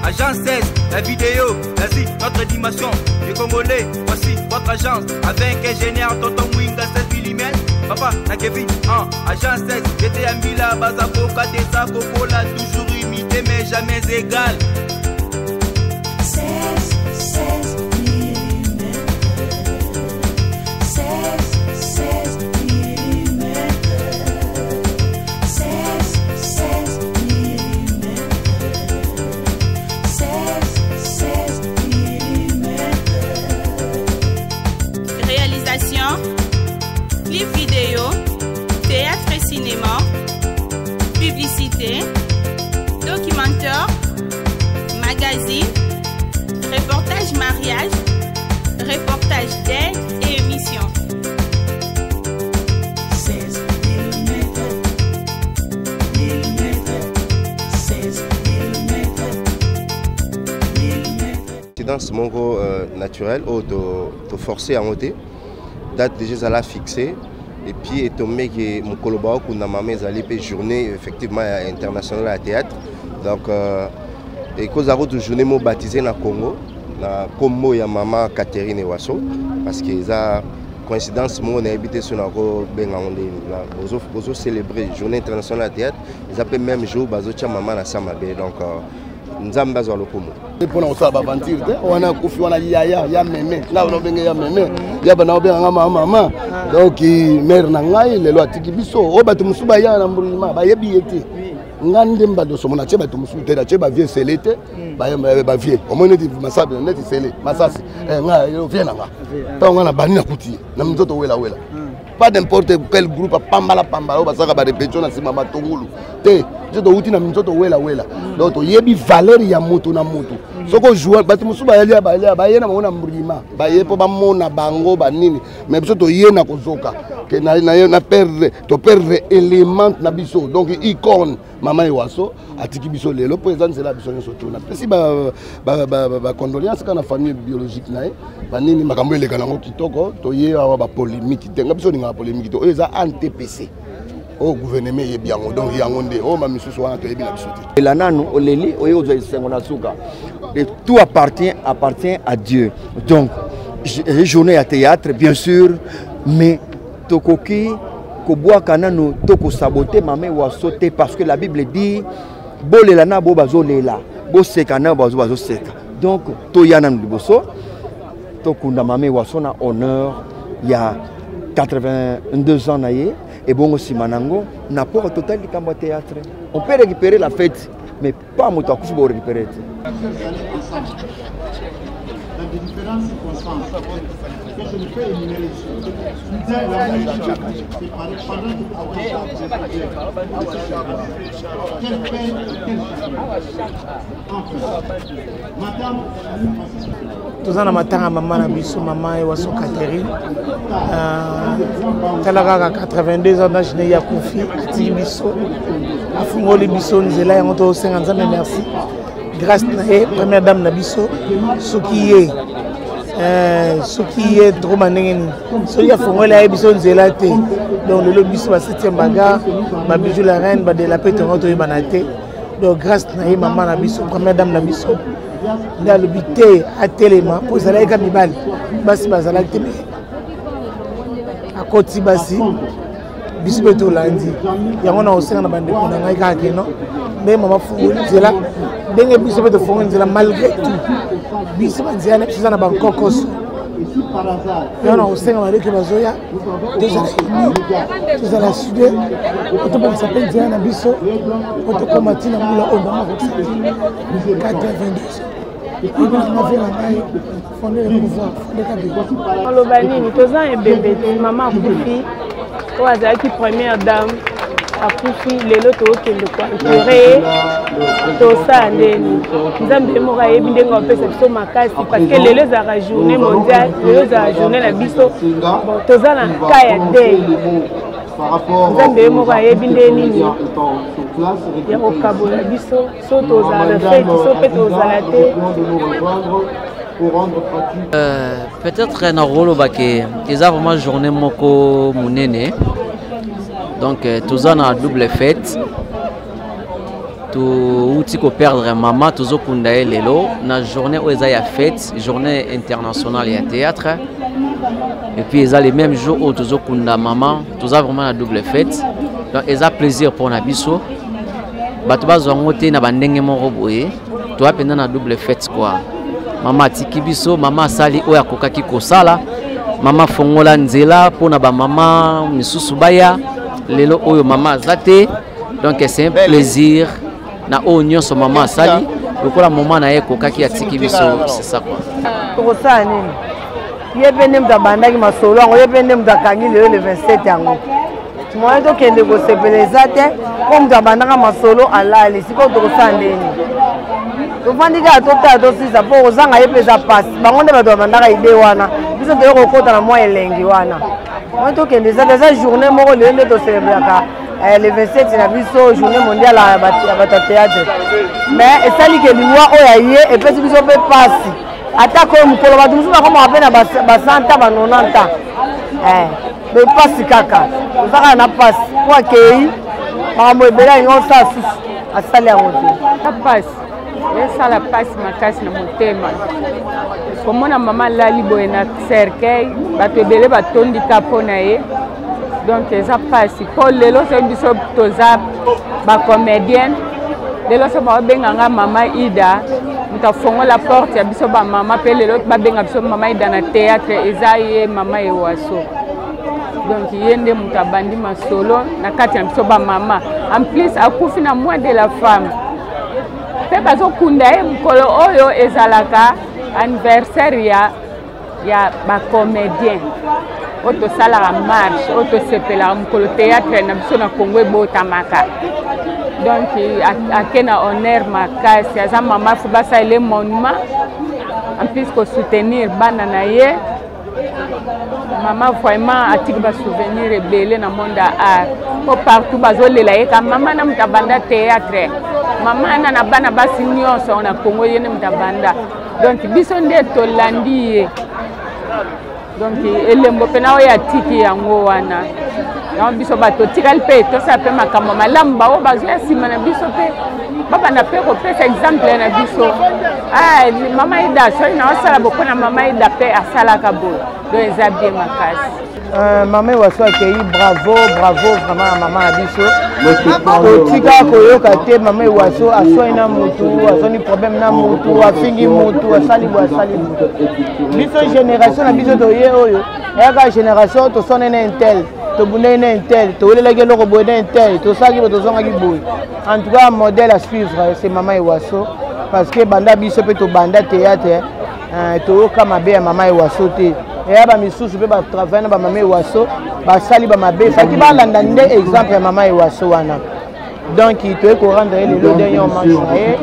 Agence 16, la vidéo, l'Asie, notre dimension. Les Congolais, voici votre agence. Avec ingénieur Tonton Mwinga 16 mm. Papa, na Kevin, 1, agence 16, j'étais à Mila, Bazakoka, Tessa, Kokola, toujours imité mais jamais égal. 16, 16 mm. 16, 16 mm. 16, 16 mm. 16, 16 mm. Réalisation, clip vidéo, théâtre et cinéma, publicité, documentaire, magazine, reportage mariage, reportage d'aide et émission. 16 mm. Mm. 16 mm. Coïncidence moko naturelle oyo toforce yango te. Date déjà ezala fixée et puis etombe ke mokolo baokunda mama ezali mpe journée effectivement ya internationale ya théâtre. Donc ekozala kutu journée mo baptisé na Congo na kombo ya mama Catherine Ewaso, parce que eza coïncidence moko nayebi te so nakobenga yango ndeni. Bozo célébrer journée internationale ya théâtre, eza mpe même jour bazotia mama na sa mabe. Donc Nzambe azwa lokumu. Mpona kosala baventure te, wana akufi wana yaya ya meme ngai wana obenge ya meme ya bana obenganga mama mama. Donc mare na ngai lelo atiki biso oyo bato mosusu baya na mbrima bayebi ye te. Nga nde mbado somo natie bato mosusu te, natie bavie sele te, bavie omoi neti masabi neti sele masasi nga vie na nga ntango nga na bani nakuti ye na minzoto welawela, pas n'importe quel groupe pambala pambala oyo basalaka barépétition na nsima matongulu te. Biso touti na minzoto welawela, donc toyebi valeur ya moto na moto. Soki ojua bato mosusu bayalia balia baye na bango na mbrima baye mpo bamona bango banini, mais biso toye na kozoka ke na perdre, toperdre élément na biso. Donc icône mama Ewaso atiki biso lelo mpo eza nzela ya biso nyonso. To napesi bacondoléance kaka na famille biologique na ye. Banini makambo eleka nango kitoko, toye awa bapolémique te. Nga biso olingaka polémique te. Oyo eza ANTPC oyo gouvernement eyebi yango, donc yango nde oyo bamisusu wana toyebi na biso te. Ela nanu oleli oye kozwa esengo na suka. Et tout appartient à Dieu. Donc journée ya théâtre, bien sûr, mais tokoki kobwaka nanu to kosabote mama Ewaso te, parce que la Bible dit bolela na bo bazolela, boseka na bazo bazoseka. Donc toya nanu liboso tokunda mama Ewaso na honneur ya 82 ans na ye. Ebongo nsima nango na poko total likambo ya théâtre, on peut récupérer la fête, mais pas moto akufi borécupérer te. Dans des différentes circonstances que je ne peux énumérer ici. Soudain, la mouche séparée pendant que Quelle peine et quel chagrin. Enfin, madame. Toza na matanga mama na biso, mama Ewaso Catherine. Tala kaka 82 ans d'âge ne ye akufi, atiki biso, afungoli biso nzela. Yango tosenga Nzambe merci, grâce na ye première dame na biso. Soki ye tokoma ndenge nini soki afungoli aye biso nzela te? Donc lelo biso ba 7e bagarre, babijou la reine, badela mpe tongo toyebana te. Donc grâce na ye mama na biso, première dame na biso, nde alobi te atelema mpo ezalaki ka mibali, basi bazalaki te, mais akoti basi, biso mpe tolandi yango. Na kosenga na bandeko na ngai kaka keno ndenge mama fungoli nzela, ndenge biso mpe tofungoli nzela. Malgré tout, biso banzela na biso eza na bankokoso. Yango na kosenga baleki bazoya, tozala uni, tozala sude po tobongisa mpe nzela na biso po tokóma ntina mbula oyo mama akokisa 82. Ebinanga vie na ngai fonde le pouvoir fonde kabe. Oloba nini? Toza ebembe te. Mama akufi, oyo azalaki première dame akufi lelo, tookende koenterre ye. Tosala ndeni? Nzambe ye moko ayebi ndenge apesa biso makasi, parce que lelo ezalaka journée mondiale, lelo ezalaka journée na biso. Bon, toza na ka ya deuil. Nzambe ye moko ayebi nde nini ya kokabola biso, so tozala na feti, so mpe tozala te. Peut-être nakoloba ke eza vraiment journée moko monene, donc toza na double fête. Touti koperdre mama, tozokunda ye lelo na journée oyo eza ya fête, journée internationale ya théâtre. Et puis eza le même jour oyo tozokunda mama, toza vraiment na double fête. Donc eza plaisir mpona biso, bato bazwa yango te na bandenge moko boye, toya mpenza na double fête quoi. Mama atiki biso, mama asali oyo akokaki kosala, mama afongola nzela mpona bamama misusu baya. Lelo oyo mama aza te, donc c'est un plaisir na oyo nyonso mama asali, lokola moma na ye ekokaki, atiki biso, c'est ça quoi. Tokosala nini? Ye mpe nde moto abandaki masolo yango, ye mpe nde moto akangi lelo le 27 yango. Moyen tokende kosepela eza te, mpo moto abandaka masolo alali. Sikoyo tokosala ndeni? Tofandi kaka, totala, tosisa, mpo kozanga ye mpe eza mpasi. Bango nde bato babandaka ide wana, biso toye kokota na mwa elengi wana. Moyen tokende eza te. Eza journée moko lelo nde tocelebraka le 27 na biso, journée mondiale ya bato ya théâtre. Mais esali ke liwa oyo aye epesi biso mpe mpasi. Atako oyo mokolo bato mosusu bakomaka mpe na ba 100 ans, ba 90 ans, mais mpasi kaka, toza kaka na mpasi, mpo akei makambo ebele alingi osala susu, asali yango te. Mpasi esala mpasi makasi na motema komona mama alali boye na cercueil, bato ebele batondi ka mpo na ye. Donc eza mpasi, mpo lelo soki biso toza bacomédienne, lelo so baobenga nga mama Ida, moto afongola porte ya biso bamama, mpe lelo babenga biso mama Ida na théâtre, eza ye mama Ewaso. Donc ye nde moto abandi masolo na kati na biso bamama. En plus akufi na mois de la femme, mpe bazokunda ye mokolo oyo ezalaka anniversaire ya bacomédien, oyo tosalaka marche, oyo tosepelaka mokolo théâtre na biso na Congo ebotamaka. Donc ake na honneur makasi. Aza mama, fo basalele monument, en plus kosoutenir bana na ye. Mama vraiment atiki basouvenir ebele na monde ya art, po partout bazolela ye ka mama na moto abanda théâtre, mama na bana basi nyonso na Congo, ye nde moto abanda. Donc biso nde tolandi ye. Donc elembo mpena oyo atiki yango wana. Yango biso bato totikali mpe tosala mpe makambo malamu, baoyo bazwa nsima na biso mpe babanda mpe kopesa exemple na biso. Ah, mama Ida, soki naosala bo mpona mama Ida mpe asalaka boye, donc eza bien makasi. Mama Ewaso akei, bravo, bravo vraiment na mama na biso. Totika koyoka te mama Ewaso aswani na mutu, aswani problème na mutu, afingi mutu, asali boye, asali boye. Biso génération na biso toye oyo eyaka génération toswani na intel, tobundaki na intel, towelelaki eloko boye na intel, tosalaki boye, tozongaki boye. En tout cas, modèle à suivre, c'est mama Ewaso, parce que banda biso mpe tobanda théâtre, toyoka mabe ya mama Ewaso te. Eya bamisusu mpe batravaille na bamama Ewaso, basali bamabe, faki balanda nde exemple ya mama Ewaso wana. Donc toye korendre ye lelo dernier hommage na ye.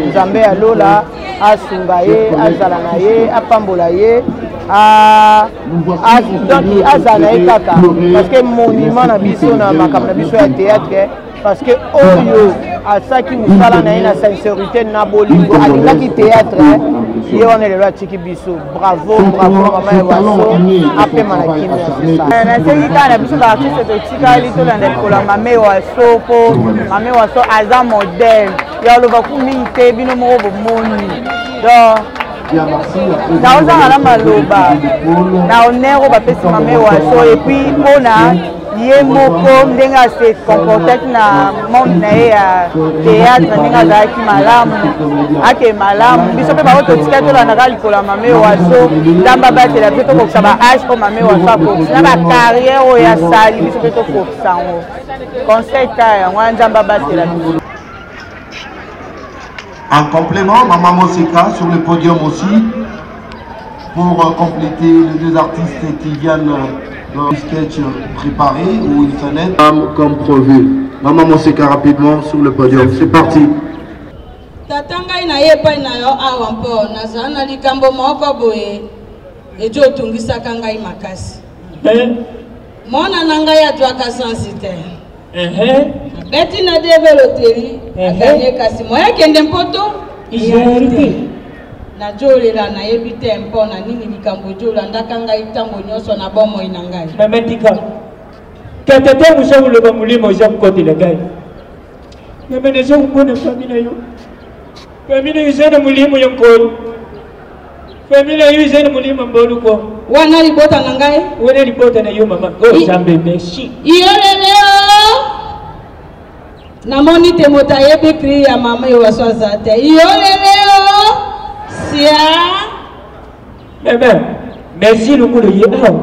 Nzambe ya lola asunga ye, azala na ye, apambola ye, donc azala na ye kaka, parce que monument na biso na makambo na biso ya théâtre, parce que oyo asalaki mosala na ye na sincérité, na bolingo, alingaki théâtre, ye wana lelo atiki biso. Bravo, bravo mama Ewaso, apema na kimia. Nasengi kaka na biso baartiste totikali, tolanda likolo ya mama Ewaso, mpo mama Ewaso aza modèle ya oloba ku mingi te. Bino moko bomoni. Donc naozanga na maloba na honneur oyo bapesi mama Ewaso, et puis mpona ye moko ndenge ase comportaki na monde na ye ya théâtre, ndenge azalaki malamu, ake malamu. Biso mpe bango totika, tolandaka likolo ya mama Ewaso. Nzambe abatela biso, tokokisa ba age oyo mama Ewaso akokisi na bacarrière oyo asali, biso mpe tokokisa yango. Conseil ta yango wana, Nzambe abatela biso. En complément, Maman Moseka sur le podium aussi, pour compléter les deux artistes qui viennent d'un sketch préparé ou une scénette. Comme prévu. Maman Moseka rapidement sur le podium. C'est parti. Tata, ngai naye epai na yo awa mpo nazala na likambo moko boye eji otungisaka ngai makasi. Mwana na ngai azwaka sansi te, abeti na DV loterie, aganye, kasi moya akende mpoto eyali te. Nazolela, nayebi te mpo na nini likambo eji olandaka ngai ntango nyonso na bomoi na ngai. Mama, tika. Tata, ntango oza koloba, molimo oza kokotela ngai. Mama naza komona famille na yo. Famille na yo eza na molimo ya nkolo. Famille na yo eza na molimo ya mboloko. Wana libota na ngai. Wana libota na yo mama. Oh Nzambe merci. Iyolele namoni te moto ayebi kri ya mama ewaso aza te. Iyolele sia. Mama, merci lokola ye awa.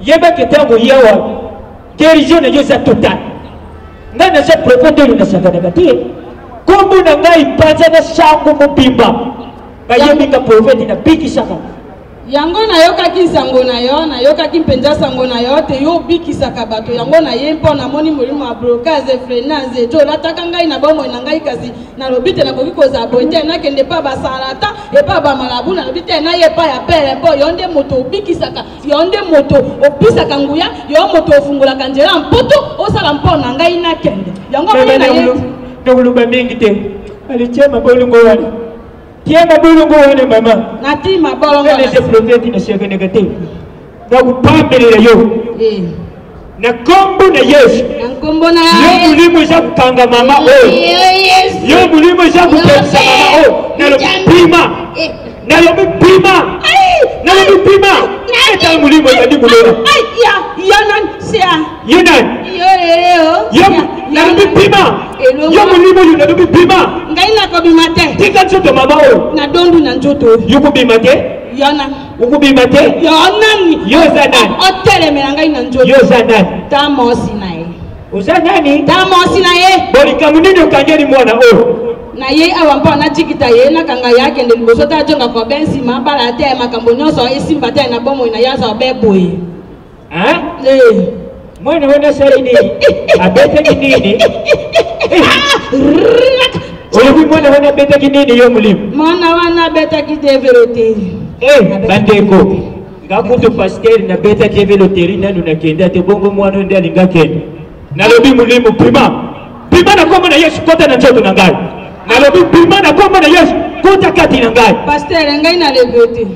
Yebaki ntango ye awa guérison na yo eza total. Ngai naza propos ndelo nasakanaka te. Kombo na ngai panza na sango mobimba. Bayebi ka prophète nabikisaka. Yango nayokaki nsango na yo, nayokaki mpenza nsango na yo te yo obikisaka bato. Yango naye mpo namoni molimo ya blocage, freinage ejo olataka ngai na bomoi na ngai, kasi nalobi te nakoki kozala boye te, nakende epai basalata epai bamalabu, nalobi te naye epai ya pere, mpo yo nde moto obikisaka, yo nde moto opisaka nguya, yo moto ofungolaka nzela ya mpoto osala mpo na ngai nakende. Yango moni na ye nakoloba mingi te, alitia mabolongo wana, tia mabolongo wana mama, nati mabolongo wana profeti nasekanaka te, nakopambelela yo na nkombo na Yesu. Yo molimo eza kokanga mama oyo, yo molimo eza kopekisa mama oyo, nalobi bima, nalobi bima, nalobi bima, etala molimo ezali koloba. Yo nani? Yo nalobi bima, yo molimo oyo nalobi bima. Ngai nakobima te. Tika nzoto mama oyo. Nadondu na nzoto oyo. Yo kobima te? Yona. Okobima te? Yo nani? Yo oza nani? Otelemela ngai na nzoto. Yo oza nani? Ta mwasi na ye. Oza nani? Ta mwasi na ye. Bolikambo nini okangeli mwana oyo? Na ye awa mpo najikita ye, nakanga ye akende liboso te, ajonga kobe nsima abala te, makambo nyonso esimba te na bomoi na ye, aza obe boye. Hein? Mwana wana asali nini? Abetaki nini? Olobi mwana wana abetaki nini yo molimo? Mwana wana abetaki develo te. Eh, bandeko, nga kutu pasteur nabetaki evelo teri nanu nakenda te, bongo mwana oyo nde alingi akende. Nalobi molimo bima, bima na kombo na Yesu, kota na nzoto na ngai. Nalobi bima na kombo na Yesu, kota kati na ngai. Pasteur, ngai na regrete.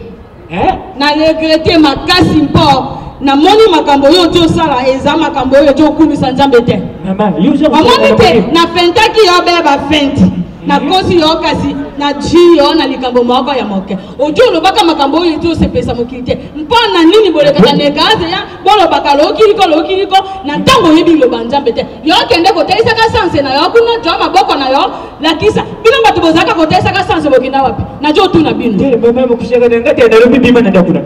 Eh? Na regrete makasi mpo namoni makambo oyo ozo osala eza makambo oyo ozo okumisa Nzambe te. Omoni te nafentaki yo be bafenti nakosi yo kasi naji yo na likambo moko ya moke ojo olobaka makambo oyo eti osepelisa mokili te. Mpo na nini bolekaka na ekaze ya bolobaka lokiliko lokiliko na ntango oyebi liloba Nzambe te? Yo kende kotalisaka sanse na yo kuna, jwa maboko na yo lakisa bino bato bozalaka kotalisaka sanse, bokenda wapi? Najo otuna bino. Nalobi bima na ndako na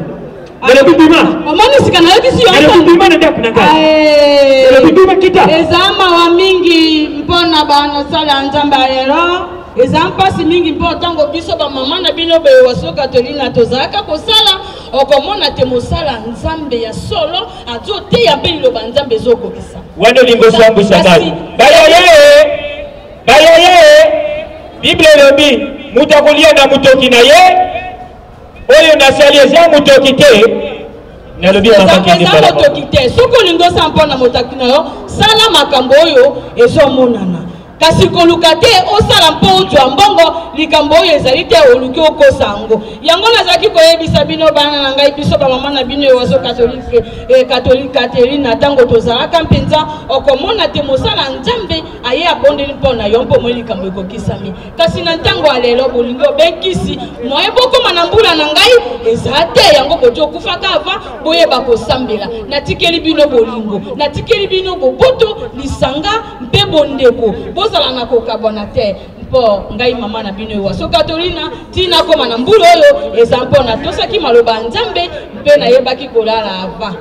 nalobi bima. Omoni sika nayokisi yo. Nalobi bima na ndako na ngai. Nalobi bima kita. Eza mawa mingi mpo na banosala ya Nzambe ya lelo. Eza mpasi mingi mpo ntango biso bamama na bino boyewaso katolina tozalaka kosala, okomona te mosala Nzambe ya solo azoteya mpe liloba Nzambe ezokokisa. Wana olingi osambwisa ngai. Bayaye, bayaye, Bible elobi moto akolia na motoki na ye, oyo nasali eza motoki te. Nalobi mama kende eza motoki te. Soki olingi osala mpo na motoki na yo, sala makambo oyo ezomonana, kasi koluka te osala mpo ozwa mbongo. Likambo oyo ezali te oluki okosa yango. Yango nazalaki koyebisa bino bana na ngai, biso bamama na bino ewaso katolike katolike Katerina, ntango tozalaka mpenza okomona te mosala Nzambe aye abondeli mpo na yo mpo moi likambo ekokisami. Kasi na ntango ya lelo bolingi obekisi moye bokoma na mbula na ngai eza te. Yango boti okufaka ava boyeba kosambela. Natikeli bino bolingo, natikeli bino boboto, lisanga mpe bondeko, bozala na kokabwana te. Mpo ngai mama na bino ewaso katolina ntina koma na mbula oyo eza mpo natosaki maloba ya Nzambe mpe nayebaki kolala ava.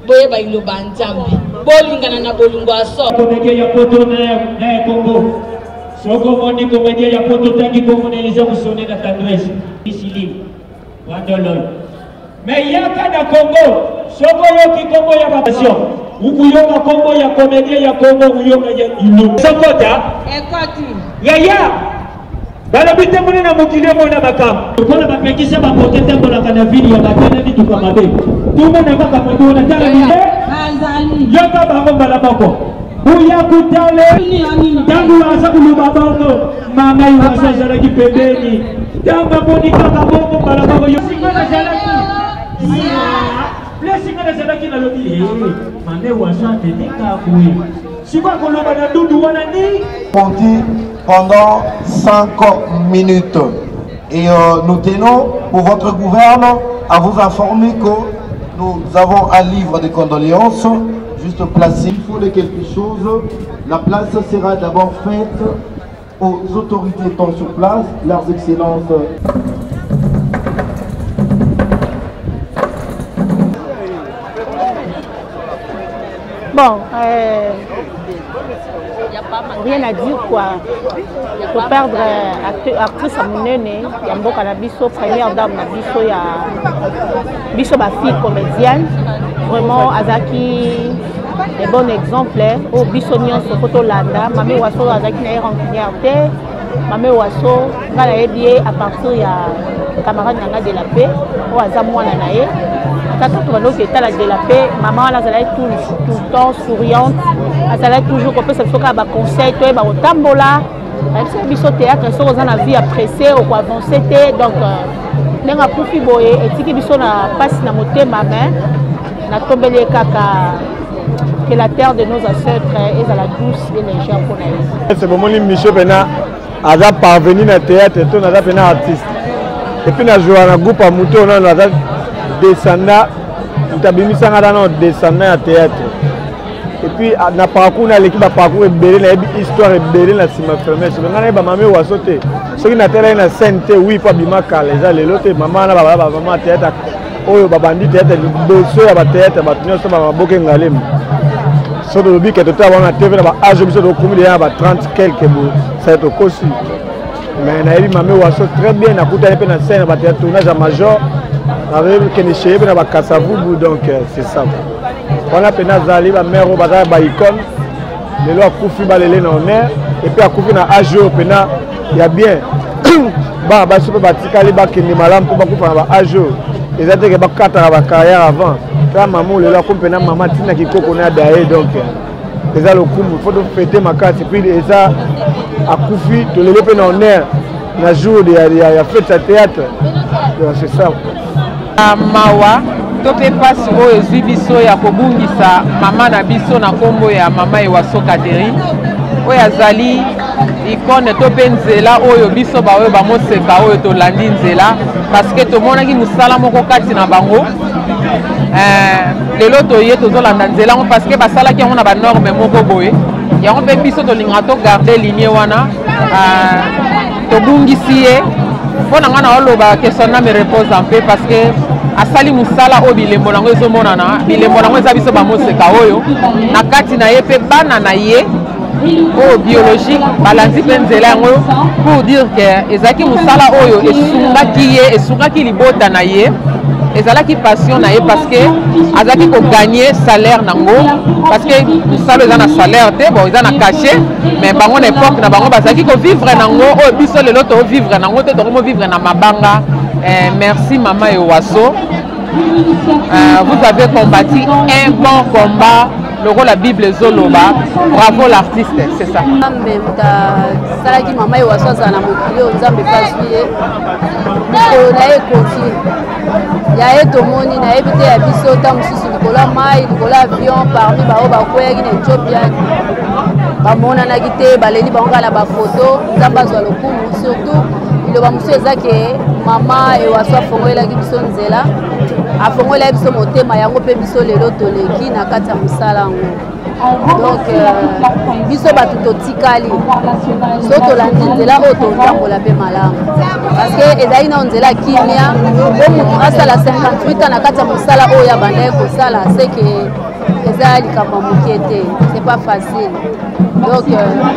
Boyeba liloba ya Nzambe, bolingana na bolingo ya solo. Komedien ya poto na ya Congo, soki omoni komedien ya poto otangi kombo na eza kosone na tendresse isili wandolol. Me yaka na Congo, soki oyoki kombo ya bapassion, ukuyoka kombo ya komedien ya Congo, uyoka ya ilo sokota ekoti yaya. Balobi te mona na mokili omona makambo lokola bapekisa bamoto etambolaka na vili ya bato na mituka mabe. Tumona kaka moto wana tala mine yoka bango mbala moko uya kutale. Ntango aza koloba bongo, mama Iwasa azalaki pembeni. Ntango amoni kaka bongo mbala moko yo singa nazalaki place nga nazalaki, nalobi mame Wasa amemeka boye. Sikoyo akoloba na ndundu wana ni Compter pendant 5 minutes. Et euh, nous tenons pour votre gouverne à vous informer que nous avons un livre de condoléances juste placé. Il faut de quelque chose. La place sera d'abord faite aux autorités étant sur place, leurs excellences. Bon, euh, rien à dire quoi. Koperdre euh, actrice ya monene ya mboka na biso, première dame na biso ya biso bafille comédienne, vraiment azalaki le bon exemple oyo biso nyonso fo tolanda. Mame Waso azalaki na ye rancunière te. Mame Waso, ngai nayebi ye à partir ya camarade na ngai de la paix oyo aza mwana na ye. Tata tobanda etala de la paix, mama wana azalaki tout, tout le temps souriante, azalaki toujours kopesa biso kaka baconseil toyeba kotambola. Ayebisaki biso théâtre, soki oza na vie ya pressé okoavance te. Donc ndenge akufi boye etiki biso na mpasi na motema, mais natombeli ye kaka que la terre de nos ancêtres ezala douce et légère mpona ye. C'est bomoni Michel mpena aza parvenu na théâtre to naza mpena artiste et puis nazwa na groupe ya moto oyo nano aza descendant, moto abimisanga aza nano descendant ya théâtre. Et puis na parcours naleki baparcours ebele, nayebi histoire ebele na nsima fermeshe. Ngai nayeba mame Waso te soki natalaki na scène te. Wi, mpo abima kala, eza lelo te. Mama wana babala bamama théâtre oyo babandi théâtre liboso ya bathéâtre, bato nyonso bamaboke ngalema. So tolobi ke totala wana tv na baage, biso tokomi deya na ba 30 quelque boye, sai tokosi. Mais nayebi mame Waso très bien, nakutani mpe na scène na bato ya tournage ya major, nakende cheye mpe na bakasavubu. Donc c'est ça wana mpena azali bamare oyo baza baicone. Lelo akufi, balele na honneur, et puis akufi na age oyo mpena ya bien. Bana basi mpe batikali bakende malamu mpo bakufa na baage oyo eza teke bakataka bacarrière avant. Tala mama lelo akomi mpena mama ntina kikoko na daye. Donc eza lokumu, faut tofete makasi. Puis eza akufi, tolele mpe na honneur na jour ya fête ya théâtre. Donc c'est ça. Mawa to mpe mpasi oyo ezwi biso ya kobungisa mama na biso na nkombo ya mama Ewaso Catherine, oyo azali icône to mpe nzela oyo biso baoyo bamoseka oyo tolandi nzela, parce que tomonaki mosala moko kati na bango. Lelo toye tozolanda nzela yango, parce que basalaki yango na banorme moko boye. Yango mpe biso tolingaka togarde ligne wana. Tobungisi ye, mpo na ngai na oloba que son âme repose en paix, parce que asali mosala oyo bilembo nango ezomonana. Bilembo nango eza biso bamoseka oyo na kati na ye, mpe bana na ye oyo biologique balandi mpe nzela yango, pour dire que ezalaki mosala oyo esungaki ye, esungaki libota na ye, ezalaki passion na ye, parce que azalaki koganye salaire nango, parce que mosala eza na salaire te. Bon, eza na cachet, mais bango na époque na bango bazalaki kovivre nango, oyo biso lelo tovivre nango te, tokomovivre na mabanga. Merci mama Ewaso, vous avez combattu un bon combat lokola Bible ezoloba. Bravo l'artiste, c'est ça. Nzambe moto asalaki mama Ewaso azala na mokili oyo, Nzambe mpe azwi ye, mikolo na ye ekoki ya ye. Tomoni, nayebi te ya biso ta mosusu likolo ya mai, likolo ya avion, parmi baoyo bakweyaki na Ethiopia, bamonanaki te, baleli bango kaka na bafoto. Nzambe azwa lokumu. Surtout liloba mosusu eza ke mama Ewaso afongolelaki biso nzela, afongolelaki biso motema, yango mpe biso lelo toleki na kati ya mosala yango. Donc biso bato totikali, so tolandi nzela oyo, totambola mpe malamu, parce que ezali nao nzela kimia. Po motu asala 58 ans na kati ya mosala oyo abandaki kosala, seke eza likambo ya moke te, c'est pas facile. Donc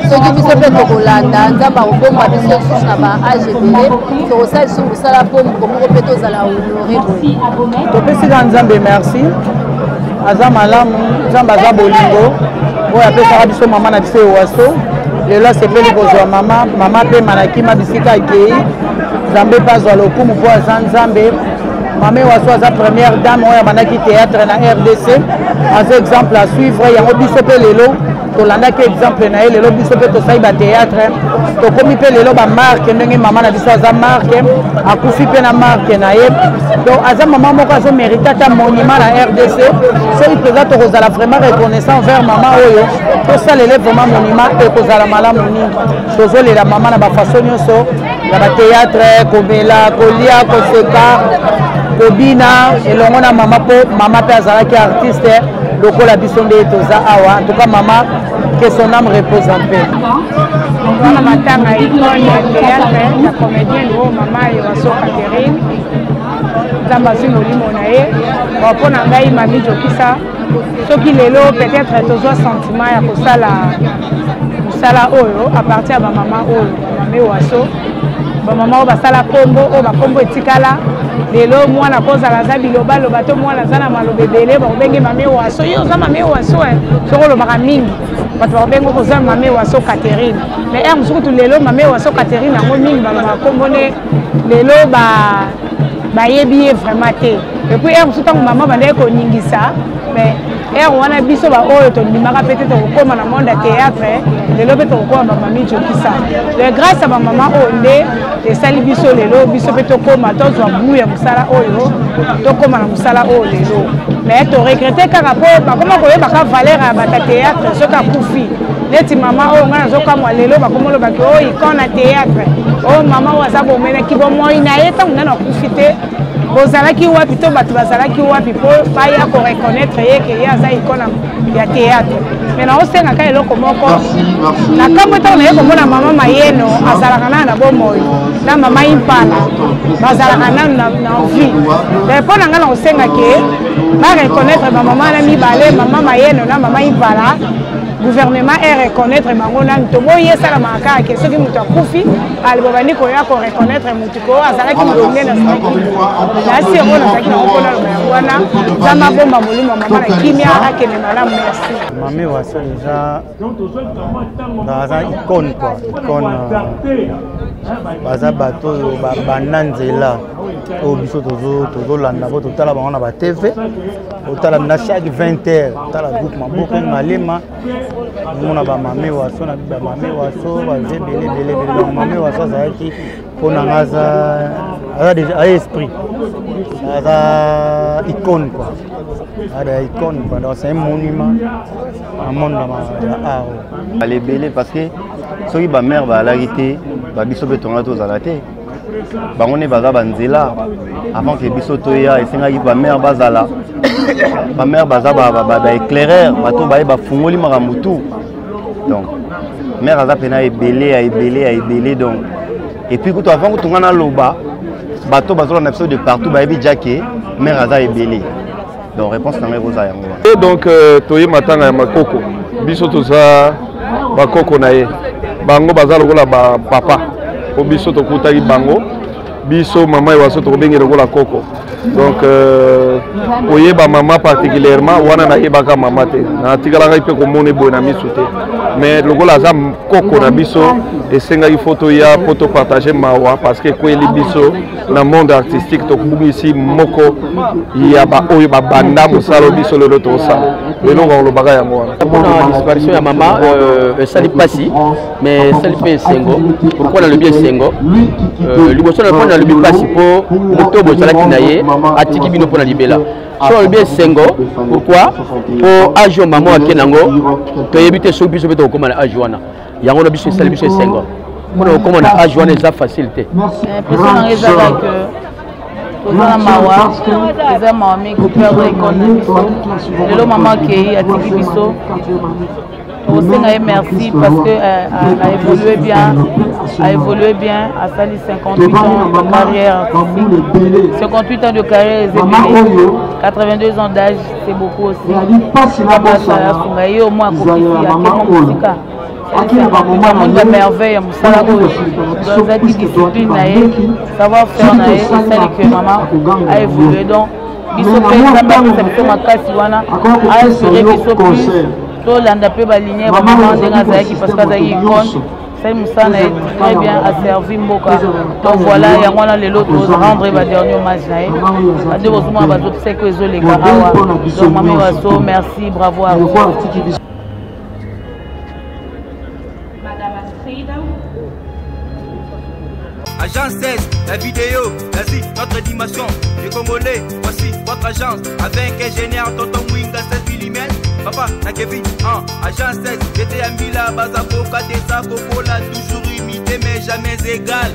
soki biso mpe tokolanda, Nzambe akobomba biso lisusu na baage ebele, tokosala lisusu mosala mpo moko moko mpe tozala honore boye. Topesi kaka Nzambe merci, aza malamu. Nzambe aza bolingo oyo apesaka biso mama na biso Ewaso. Lelo asepeli kozwa mama, mama mpe manakima bisika akei. Nzambe mpe azwa lokumu mpo aza Nzambe. Mama Ewaso aza première dame oyo abandaki théâtre na RDC, aza exemple à suivre. Yango biso mpe lelo Tolandaki exemple na ye, lelo biso mpe tosali batéâtre, tokomi mpe lelo bamarke ndenge mama na biso aza marke, akufi mpe na marke na ye. Donc aza mama moko azomérite ata monument na RDC. Soki mpenza tokozala vraiment reconnaissant envers mama oyo, tosalele vraiment monument, ekozala malamu mingi. Tozolela mama na bafaso nyonso ya batéâtre, komela, kolia, koseka, kobina elongo na mama, mpo mama mpe azalaki artiste lokola biso nde toza awa. En tout cas mama, que son âme repose en paix. Mpona matanga icone ya théâtre ya comédienne oyo mama Ewaso Catherine, Nzambe azwi molimo na ye. Bon, mpo na ngai Mami Jokisa, soki lelo peut-être tozwa sentiment ya kosala mosala oyo à partir ya bamama oyo, bamama Ewaso, bamama oyo basala nkombo oyo, bakombo etikala lelo. Mwana kozala aza bilobaloba to mwana aza na maloba ebele, bakobenge Mame Waso, yo oza Mame Waso, soki olobaka mingi bato bakobenga okoza Mame Waso Catherine. Mais heure mosusu kutu lelo Mame Waso Catherine yango mingi balobaka nkombo ne lelo bayebi ye vraiment te. Et puis heure mosusu ntango mama bandaki koningisa, mais heure wana biso baoyo tondimaka mpe te tokokóma na monde ya théâtre lelo mpe tokokóma bamami Jokisa. Donc grâce ya bamama oyo nde esali biso lelo biso mpe tokóma, tozwa bu ya mosala oyo, tokóma na mosala oyo lelo. Mais toregrete kaka mpo bakóma koyebaka valeur ya bato ya théâtre soki akufi. Neti mama oyo ngai nazokamwa lelo, bakóma olobaki oyo icône na théâtre, oyo mama oyo aza bomenaki bomoi na ye ntango nano akufi te. Bozalaki wapi to bato bazalaki wapi mpo baya koreconnaître ye ke ye aza icône ya théâtre? Mais naosengaka eloko moko na kambo, ntango naye komona mama Mayeno azalaka nanu na bomoi na mama Impala bazalaka nanu na vie, mais mpo na ngai nakosenga ke bareconnaître bamama na mibale, mama Mayeno na mama Impala. Gouvernement e reconnaître bango nanu. Toboyi esalamaka kaka ke soki moto akufi ale bobandi koya koreconnaître motu ko azalaki molonge. Nazalaki nasi yango, nazalaki nango mpona loba yango wana. Nzambe abomba molimo mama na kimia, akende malamu. Merci. Mame Waso eza baza icône quoi, icône. Baza bato oyo babanda nzela oyo biso tozolanda po totala bango na batv, otala na chaque 20 heures, otala groupe Maboko Malema, omona bamame Waso na bamame Waso baza ebele ebele ebele. Donc Mame Waso azalaki, mpo na nga aza déjà aza esprit, aza icône quoi, aza icône quoi. Donc c'est un monument na monde ya art. Bala ebele, parce que soki bamare bazalaki te, babiso mpe tonga tozala te. Bango nde baza banzela avant ke biso toya. Esengaki bamare bazala, bamare baza baéclaireur, bato baye bafungoli makambo tout. Donc mare aza mpena ebele ya ebele ya ebele. Donc et puis kutu avant kutu nga naloba, bato bazolanda biso de partout bayebi déjà ke mare aza ebele. Donc réponse na ngai ekozala yango wana. Et donc toye matanga ya makoko. Biso toza bakoko na ye, bango baza lokola bapapa po biso tokutaki bango. Biso mama Ewaso tokobenge lokola koko. Donc koyeba mama particulièrement wana, nayebaka mama te, natikalaka mpe komona eboye na miso te, mais lokola aza koko na biso, esengaki fo toya mpo topartage mawa, parce que ekweli biso na monde artistique, tokubungisi moko ya baoyo babanda mosala biso lelo tosala. Eloko kolobaka yango wana. Mpona disparition ya mama, esali mpasi, mais esali mpe esengo. Pourquoi nalobi esengo? Liboso na mpo nalobi mpasi, mpo moto bozalaki na ye atiki bino mpo na libela. So nalobi esengo, pourquoi? Mpo age oyo mama ake nango, toyebi te soki biso mpe tokokóma na age wana. Yango na biso esali biso esengo mpona kokóma na age wana, eza facile te. Impression nanga eza kaka toza na mawa, eza mawa mingi koperdre icône na biso. Lelo mama akei, atiki biso. Tokosenga ye merci parce que a évolué bien, a évolué bien, asali 58 ans de carrière artistique. 58 ans de carrière eza ebele, 82 ans d'âge, c'est beaucoup aussi. Asunga ye, au moins akokisi, akema mosika, amoni merveille ya mosala oyo. Azalaki discipline na ye, savoir faire na ye esali ke mama a évolué. Donc biso mpe Nzambe apesa biso makasi wana, aasure biso plus, tolanda mpe baligne ya bamama ndenge azalaki, parce que azalaki icône, asali mosala na ye très bien, aservi mboka. Donc voilà, yango wana lelo torendre ba dernier hommage na ye. Bande bozomona bazobseke ezoleka awa. Donc Mame Waso, merci, bravo à vous. Agence 16, la vidéo, l'Asie, notre dimension. Les Congolais, voici votre agence. Avec ingénieur Tonton Mwinga 16 mm. Papa, na Kevin, 1, agence 16, j'étais à Mila, Bazaboka, Desa, Cocola, toujours imité mais jamais égal.